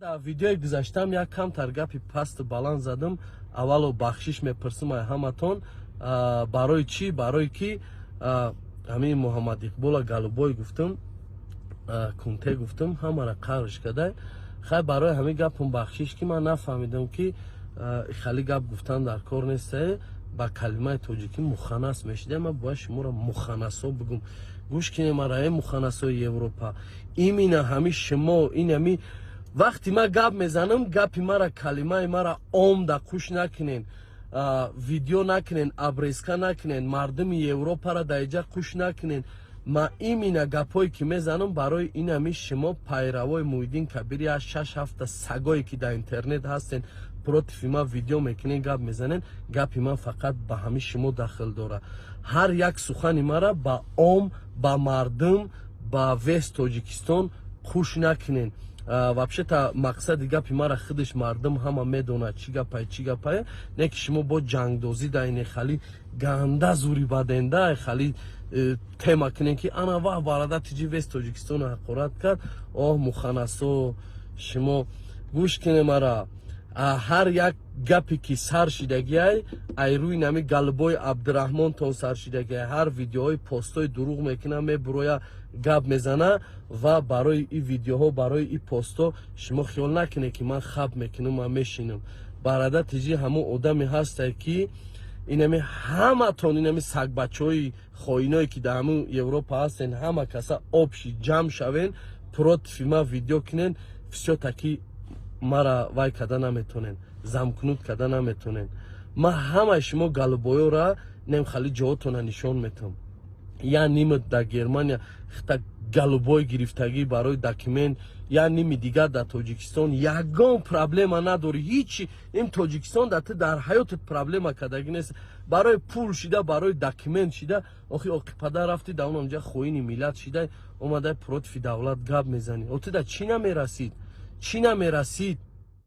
Дар видеои гузаштам як камтар гапи пасту баланд задам. Аввало бахшиш мепурсам ай ҳаматон. Барои чӣ? Барое ки ҳамин Муҳаммад Иқбола голубой гуфтам, кунте гуфтам, ҳамара қарш кадай. Хай, барои ҳамин гапам бахшиш, ки ман нафаҳмидам, ки хали гап гуфтан дар кор нестае. Ба калимаи тоҷикӣ муханнас мешидам. Ман бояд шуморо муханнасо бигум. Гӯш кинем мара, э муханнасои Европа, именно ҳами шумо. Ин ҳами вақти ман гап мезанам, гапи мара, калимаи мара омда қуш накунен, видео накунен, обрезка накунен, мардуми Европаро дар иҷа қуш накунен. Ма именно гапҳое ки мезанам, барои ин ҳами шумо, пайравои Муҳиддин Кабири, аз шаш ҳафта сагое ки дар интернет ҳастен, против ман видео мекунен, гап мезанен, гапи ман фақат ба ҳами шумо дахл дорад. Ҳар як сухани мара ба ом, ба мардум, ба весь Тоҷикистон қуш накунен. Вообще-то мақсади гапи мара худаш мардум ҳама медонад, чӣ гапае, чӣ гапае. Не ки шумо бо ҷангдозӣ да ине хали ганда зури баденда хали тема кунен, ки ана ваҳ, барада тиҷи весь Тоҷикистоно ҳақорат кард. Оҳ, муханнасо, шумо гӯш кине мара. Ҳар як гапе ки сар шидагиай, ай рӯи нами голубой Абдураҳмонтон сар шидагиай. Ҳар видеоҳои, постҳои дурӯғ мекуна, мебуроя, гап мезана. Ва барои и видеоҳо, барои и постҳо шумо хиёл накунед, ки ман хаб мекунам, ман мешинам. Барада тиҷи ҳамон одаме ҳасте, ки инами ҳаматон, инами сагбачаҳои хоиное, ки дар ҳамун Европа ҳастен, ҳама каса общий ҷамъ шавен, против ман видео кунен, всё-таки мара вай карда наметонен, замкнуть карда наметонен. Ман ҳамаи шумо голубой ора нем хали ҷоотона нишон метам. Я нима дар Германия хита голубой гирифтагӣ барои документ, я ними дигар дар Тоҷикистон. Ягон проблема надорӣ, ҳичи ин Тоҷикистон дар ту дар ҳаётат проблема кардагӣ нест. Барои пул шида, барои документ шида, охи оқипада рафти, дар он онҷа хоини миллат шида, омада против давлат гап мезанӣ. О, ту да чӣ намерасид, чӣ намерасид?